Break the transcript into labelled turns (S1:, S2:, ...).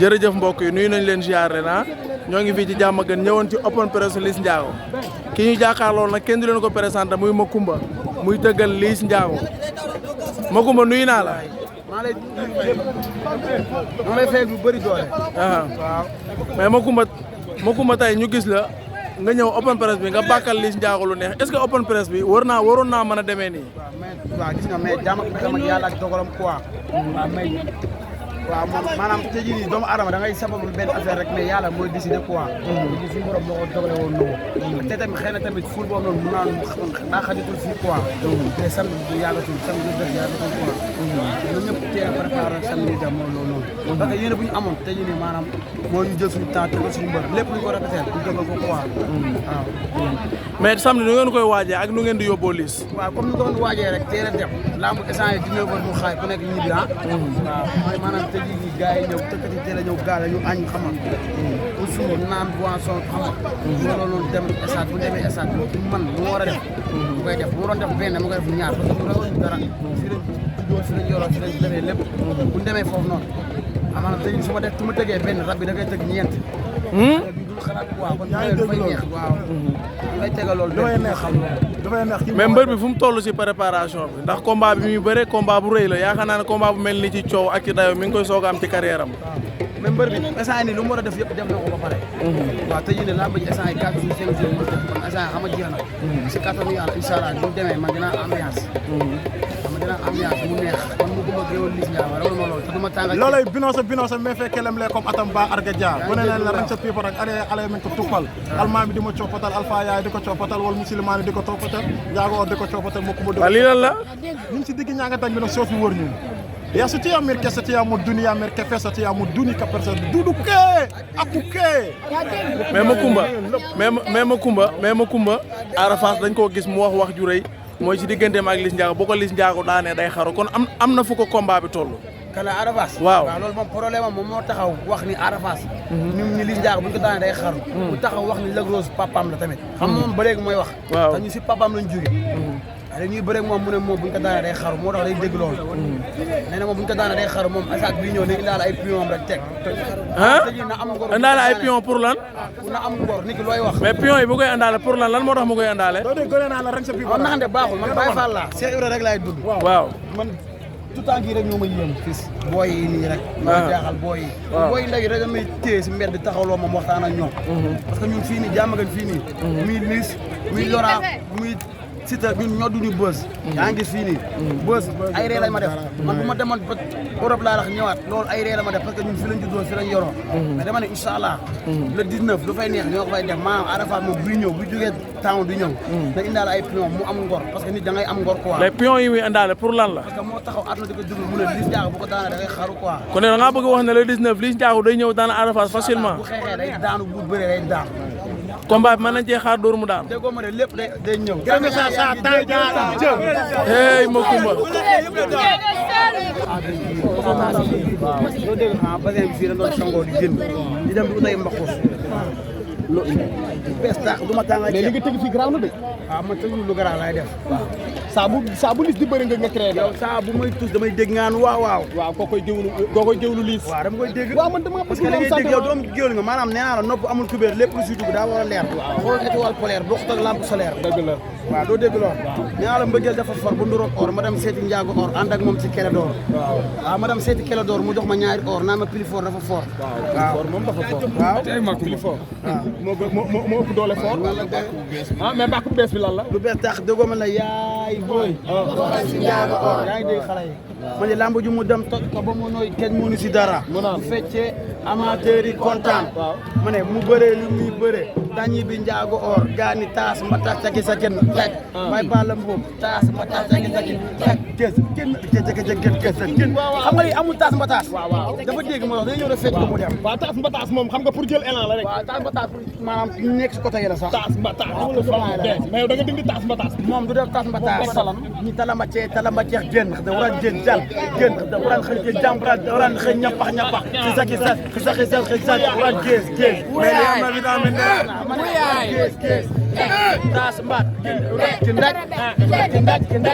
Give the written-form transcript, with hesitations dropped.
S1: jërëjëf mbokk yi nuyu nañ leen ziar leen ñoo ngi fii ci Diamaguène ñëwoon ci open press Liss Ndiago ki ñu jàkkaarloo nag kenn du leen ko présenté muy Macoumba muy tëggal Liss Ndiago Macoumba nuyu naa la.
S2: maa lay fay bu bëri doole.
S1: waaw mais Macoumba tey ñu gis la nga ñëw open press bi nga bàkkal Liss Ndiago lu neex est-ce que open press bi waroon naa mën a demee nii.
S2: waaw gis nga mais Diamaguène ak yàlla ak dogalam quoi. waaw maanaam tey jii nii doomu aadama da ngay sababul benn affaire rek mais yàlla mooy décider quoi. léegi suñu borom moo ko dogale woon noonu. te tamit xëy na tamit ful boobu noonu mun naa daa xajatul fii quoi. te samedi bu yàggatul samedi bu def yàggatul quoi. ñun ñëpp teel a préparé samedi dem moom loolu noonu. parce que yéen bu ñu amoon tey jii nii maanaam moo ñu jël suñu temps tegal suñu mbër lépp lu ñu ko répété ñu dogal ko quoi. waaw.
S1: mais samedi nu ngeen koy waajee ak nu ngeen di yóbboo Liss.
S2: waaw comme ni ko doon waajee rek teel a dem lamb instant yi 19 heures mu xaay ku nekk ñibbi waaw maanaam tey jii nii gars yi ñëw tëkkati teel a ñëw gaal ñu añ xam nga pour suba naan boisson xam nga loolu noonu dem stade bu demee stade man lu ma war a def mu koy def bu ma doon def benn mu koy def ñaar parce que mu rawoon dara fi lañ juddoo fi lañ yoroo fi lañ defee lépp bu ñu demee foofu noonu amaana tey su ma tëggee benn rab bi da ngay tëgg ñeent du xalaat waaw kon dafay neex waaw ngay tegal loolu dafay neex xam
S1: mais mbër bi fu mu toll si préparation bi ndax combat bi muy bëre combat bu rëy la yaakaar naa ne combat bu mel ni ci coow ak ci dayo mi ngi koy soog a am ci carrière am.
S2: mais mbër bi instant nii lu mu war a def yëpp def na ko ba pare. waaw te ñu ne lamb ji instant yi 4 jours 5 jours mu def kon instant xam nga jeex na. si kattanu yàlla incha allah bu demee man dinaa ambiance. xam nga dinaa ambiance mu neex kon mu gëm a gëwal Liss Ndiago rawal ma loolu te du ma tàngal.
S3: loolay binoso mais fekk kelem le comme atam ba arga dia bu ne leen la ren sa pipa rek ale men ko tuppal almaa bi di ma coppatal alpha yaay di ko coppatal wala musulmaan di ko coppatal Ndiago di ko coppatal Macoumba
S1: lii lan la
S3: ñun si digg ñanga tag bi nag soo fi wër ñun ya sutiya mir ke satiya mo dunia mir ke fe satiya mo duni ka personne dudu ke akuke mais Macoumba Ada Fass dañ koo gis mu wax ju rëy mooy ci digganteem ak Liss Ndiago boo ko Liss Ndiago daanee day xaru kon am na fu ko combat bi toll.
S2: kala Ada Fass
S1: waaw
S2: loolu moom problème am moom moo taxaw wax ni Ada Fass ñun ni Liss Ndiago bu ñu ko daanee day xaru mu taxaw wax ni Lac Rose papaam la tamit xam moom ba léegi mooy wax te ñu si papaam lañ jóge ale ñuy bëre moom mu ne moom bu ñu ko daanee day xaru moo tax day dégg loolu nee na moom bu ñu ko daanee day xaru moom asaat bi ñëw ne indaal ay pion rek teg na am ngor
S1: indaale ay pion pour lan
S2: na am ngor nit ki looy wax
S1: mais pion yi bu koy indaale pour lan moo tax mu koy indaale
S3: doo dee gënee naa la rek sa pipa
S2: naxante baaxul man Baye Fall la Cheikh Ibra rek laay dund
S1: waaw
S2: man tout temps gii rek ñoo ma yéem fis booy yi nii rek ma jaaxal booy yi booy ndaw yi rek damay téye si mbedd taxawloo moom waxtaan ak ñoom parce que ñun fii nii Diamaguène fii nii muy Liss muy Laurent muy Siteu ñun ñoo duñu bës yaa ngi gis fii nii bës ay ree lañ ma def man bu ma demoon ba Europe laa rax ñëwaat loolu ay ree la ma def parce que ñun fi lañ juddoo fi lañ yoroo mais dama ne incha allah le 19 lu fay neex ñoo ko fay def maanaam Ada Fass moom buy ñëw bu jógee town di ñëw na indaale ay pion mu am ngor parce que nit da ngay am ngor quoi
S1: les pions yi muy indaale pour lan la
S2: parce que moo taxaw àdduna di ko déglu mu ne Liss Ndiago bu ko daana da ngay xaru quoi
S1: kon ne da ngaa bëgg wax ne le 19 Liss Ndiago day ñëw daan Ada Fass facilement
S2: bu xeexee day daanu bu bëree day daanu
S1: combat bi mën nañ cee xaar dóor mu daan
S2: déggoo ma ne lépp day ñëw
S1: hey Macoumba
S2: doo dégg bassin bi fii la doon sangoo di génn di dem di utay mbaxus loolu bees tax du ma tànga
S3: mais li nga tëgg fii garaaw na de
S2: waaw man tëgg lu garaaw laay def
S3: saa bu Liss di bëri nga créé
S2: yow saa bu may tus damay dégg ngaan waaw
S3: koo koy jëwlu Liss
S2: waaw dama koy dégg
S3: waaw man dama
S2: parce que li ngay dégg yow doom géwél nga maanaam nee naa la nopp amul kubéer lépp lu siy dugg daa war a leer xool étoile polaire bokkut ak lampe solaire
S3: dëgg la
S2: waaw doo dégg lool nee naa la mbëggeel dafa for bu nduroog or ma dem seeti Ndiago or ànd ak moom ci kele d'or waaw ma dem seeti kele d'or mu jox ma ñaari or naan ma plus fort dafa fort
S3: waaw moom dafa fort
S2: waaw
S3: tey ma plus fort moo ëpp doole fort mais bàkku bees bi lan la
S2: lu bees tax déggoo ma la yaay booy si Ndiago or yaa ngi dégg xale yi ma ne lamb ju mu dem toj ko ba mu nooy kenn mënu si dara bu feccee amateur yi kontaan ma ne mu bëree lu muy bëree dañi bi Ndiago or gaani taas ma taas caki sa kenn teg may bala mbuum taas ma taas caki sa kenn teg gës kenn xam nga li amul taas mbataas dafa dégg ma wax dañu ñëw rek fecc ko mu dem
S3: waaw taas mbataas moom xam nga pour jël élan la rek
S2: waaw taas mbataas maanaam ñu nekk si côté yi la sax
S3: taas mbataas mais yow da nga dindi taas mbataas
S2: moom du def taas mbataas ñi talama ceex génn da waran génn jal génn da waran xëy génn jàmbra da waran xëy ñapax xisa waran gées mais li am na vitamine gées taas mbaat ki ndaj